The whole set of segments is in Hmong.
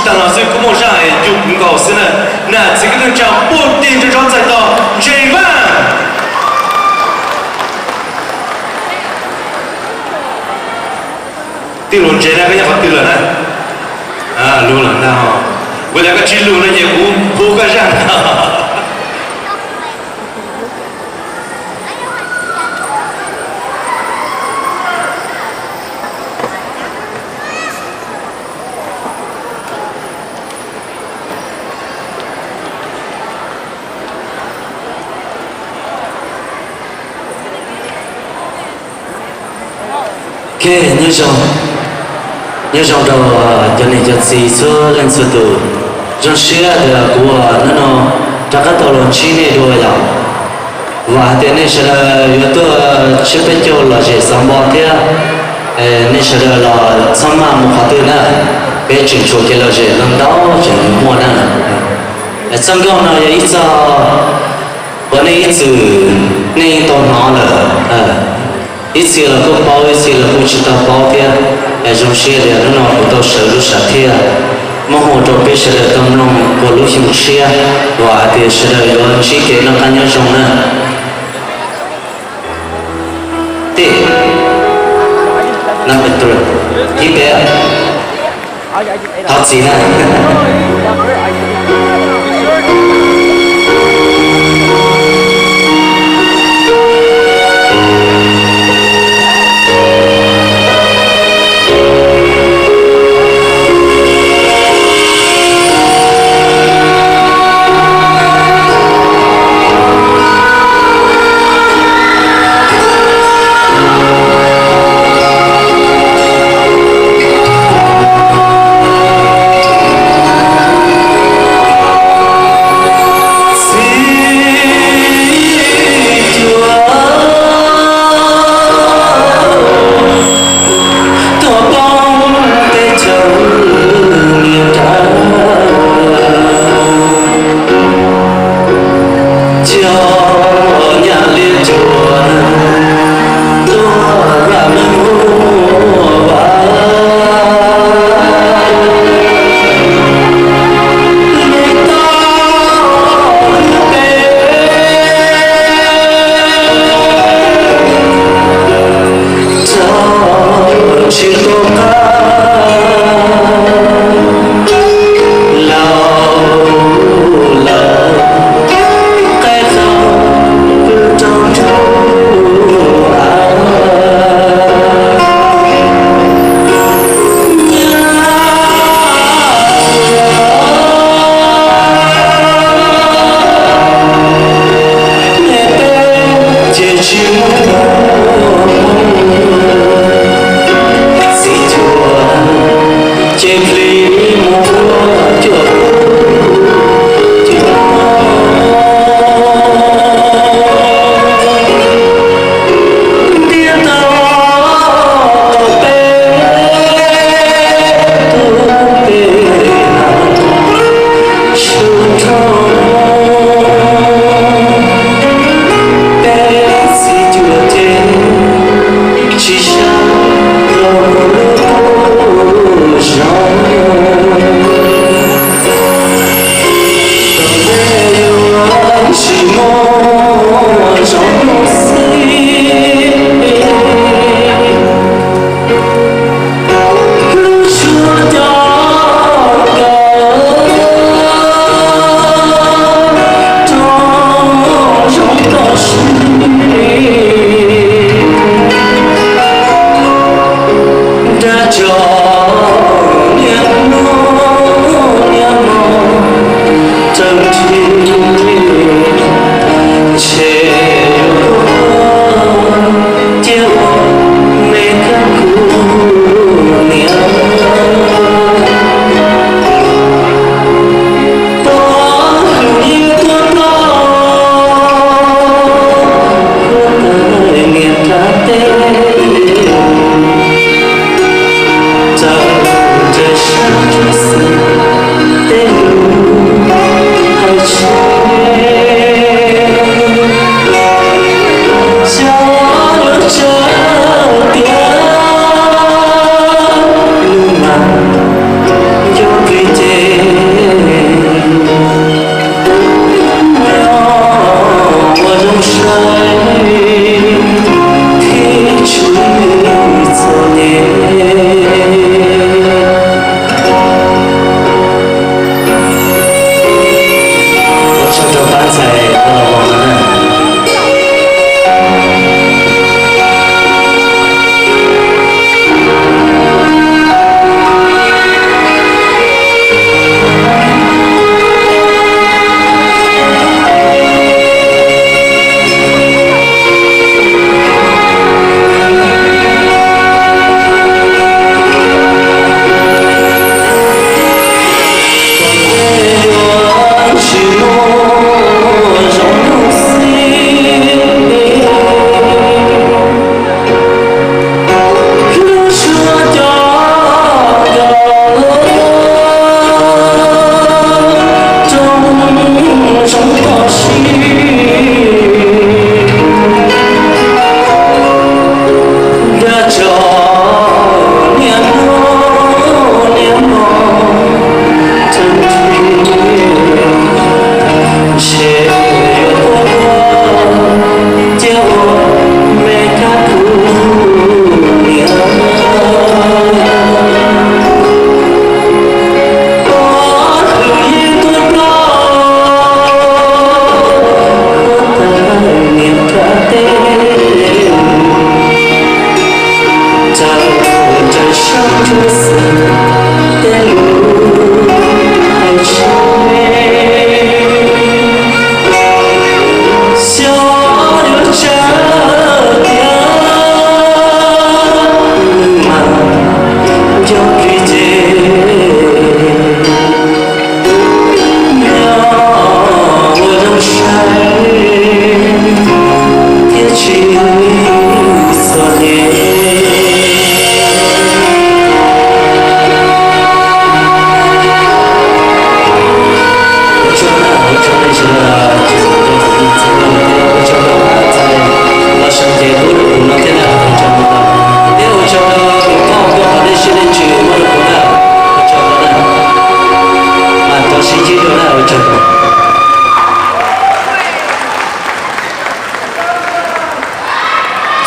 Tag los xwb kuj muaj zaj yus nkaus xwb na. Na txiv kwv tij neej tsa Pub Tis Ntsuag Tsov txais tos Ntseeg Vaj. Tij laug Ntseeg na, koj nyob qhov twg lawm na? Lug lawm ntag. Kuv tias koj tsis lug no ces kuv hu koj zaj ntag. Ok, nyob zoo, nyob zoo rau cov niam cov txiv txhua leej txhua tus. Zoo siab tias kuv ua hnub no rov qab tau los ntsib nej dua yom. Vam hais tias nej sawv daws yuav tuaj tsiab peb caug lom zem xov npo thiab. Nej sawv daws los txhob maj mus qhov twg na, peb tseem tshuav kev lom zem ntau ntau tseem yuav muaj na. Txoj nkauj no yog ib txoj uas nej ib txwm nej yeej tau hnov lawm. Ib txhia los kuj paub, ib txhia los kuj tsis tau paub thiab. Zoo siab tias hnub no kuv tau sawv lub sam thiaj muab hu rau peb sawv daws tau mloog ua lub xyoo tshiab, vam hais tias sawv daws yuav ntsib kev noj qab nyob zoo na. Tim, number three, ib peb, thov txim na.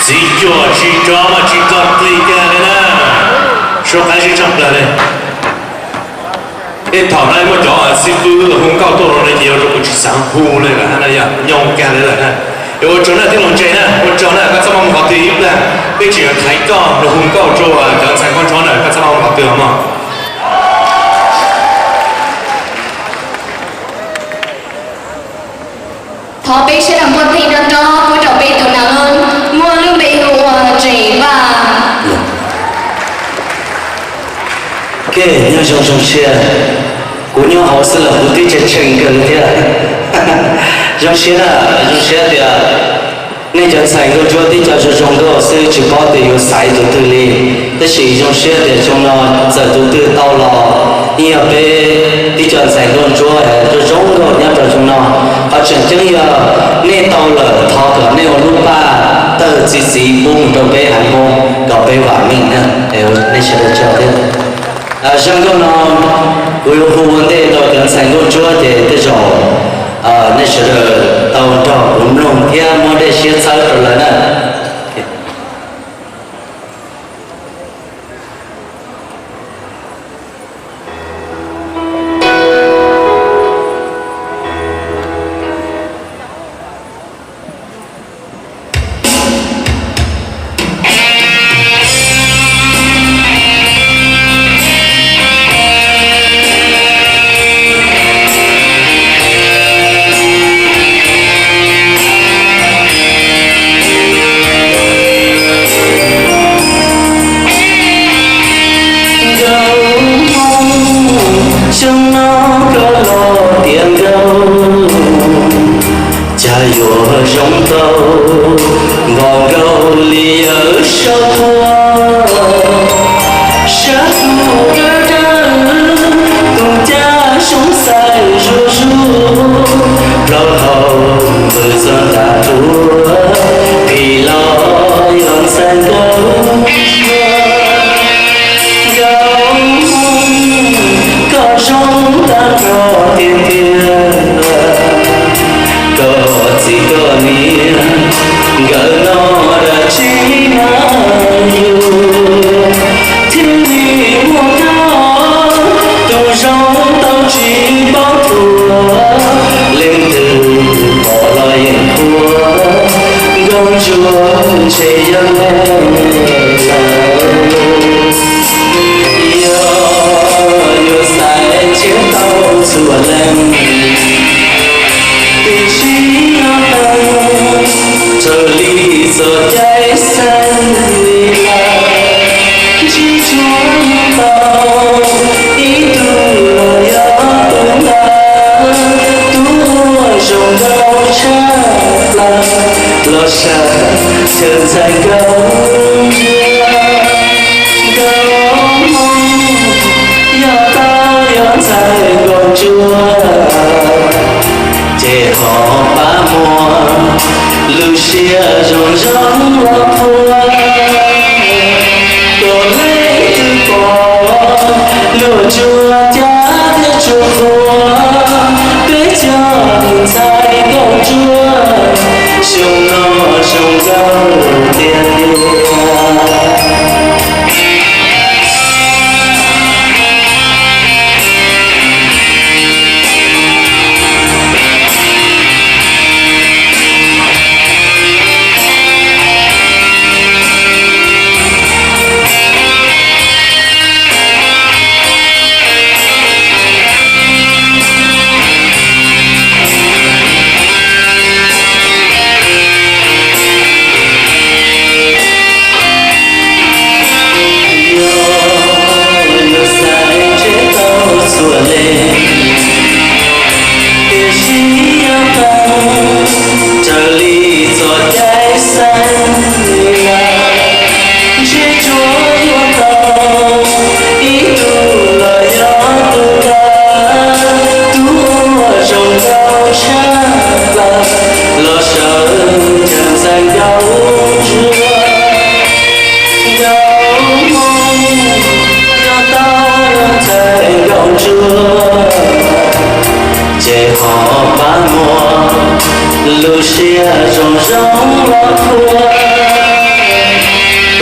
Txiv cuam tsis rov mas tsis txog plig kiag li na. Suav qab zib tshaj plaws li. Tej thaum na muaj cov xib fwb hu nkauj tuaj rau no ces ua rau kuv tsis xav hu li lawm na, yog nyob kag li lawm na. Es ua tsaug na tij laug Ntse na, ua tsaug na, koj txhob maj mus qhov twg ib pliag, peb tseem yuav thaiv koj los hu nkauj rau cov ntxhais nkauj nrov na, koj txhob maj mus qhov twg mog. Thov peb sawv daws npuaj theej nrov nrov pub rau peb tus nas muaj lub npe hu ua Ntse Vaj. Kev nyob zoo zoo siab, kuv nyob hauv xwb los kuv twb tshee tshee kawg li thiab. Zoo siab na, zoo siab tias nej cov ntxhais nkauj ntsuab tib co zoo zoo nkauj xwb tsis paub tias yuav xaiv tus twg li. Tab sis zoo siab tias xyoo no txawm tus twg tau los yeej yog peb tib co ntxhais nkauj ntsuab zoo zoo nkauj nyob rau xyoo no. Qhov tseem ceeb yog nej tau lawm thov kom nej ua lub paj tawg txi txiv pub mus rau peb haiv Hmoob kom peb vam meej na. Nej sawv daws tsaug thiab. Zaj nkauj no kuv yuav hu ua ntej rau cov ntxhais nkauj ntsuab ces tej zaum nej sawv daws tau nrog kuv mloog thiab muab dej siab txhawb rau lawv na. Nkauj Hmoob, xyoo no koj los tiav nkauj, cas yuav zoo tau npaum nkaus li yawm saub thuab. Sab tus dawb dawb, tus caj xyoob xaim zuj zus, plaub hau npws txog nram tuaj, phim los yog ntxhais nkauj. Nkauj Hmoob, koj zoo tag nrho tiag tiag, koj txiv koj niam nkawd no dab tsi na yus, thiaj li muaj koj tus zoo tau tsis paub tuag. Leej twg pom los yeej qhuas, nkauj ntsuab ntshe yog lawm. Yog yuav xaiv tshiab tau txhua leej, tiam sis yog tau raws li txoj cai xeeb li lawm, ntshe tsuas yog tau ib tug los yog tus ntawd, tus uas zoo nkauj tshaj plaws los sawv cov ntxhais nkauj ntsuab. Nkauj Hmoob, yog tau yog ntxhais nkauj ntsuab, ces ho pab muab lub siab zoo zoo los thuam. Kom leej twg pom luag tsuas cav thiab tsuas qhuas, peb cov ntxhais nkauj ntsuab xyoo no zoo nkauj tiag tiag. Yog yuav xaiv tshiab tau txhua leej, tiam sis yog tau raws li txoj cai xeeb li lawm, ntshe tsuas yuav tau ib tug los yog tus ntawd, tus uas zoo nkauj tshaj plaws los sawv cov ntxhais nkauj ntsuab. Nkauj Hmoob, yog tau yog ntxhais nkauj ntsuab, ces ho pab muab lub siab zoo zoo los thuam.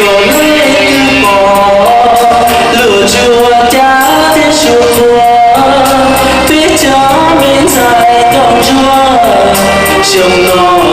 Pom lub twg pom, luag tsuas cav thiab tsuas quaj, peb cov me ntxhais coj ntsuag, xyoo no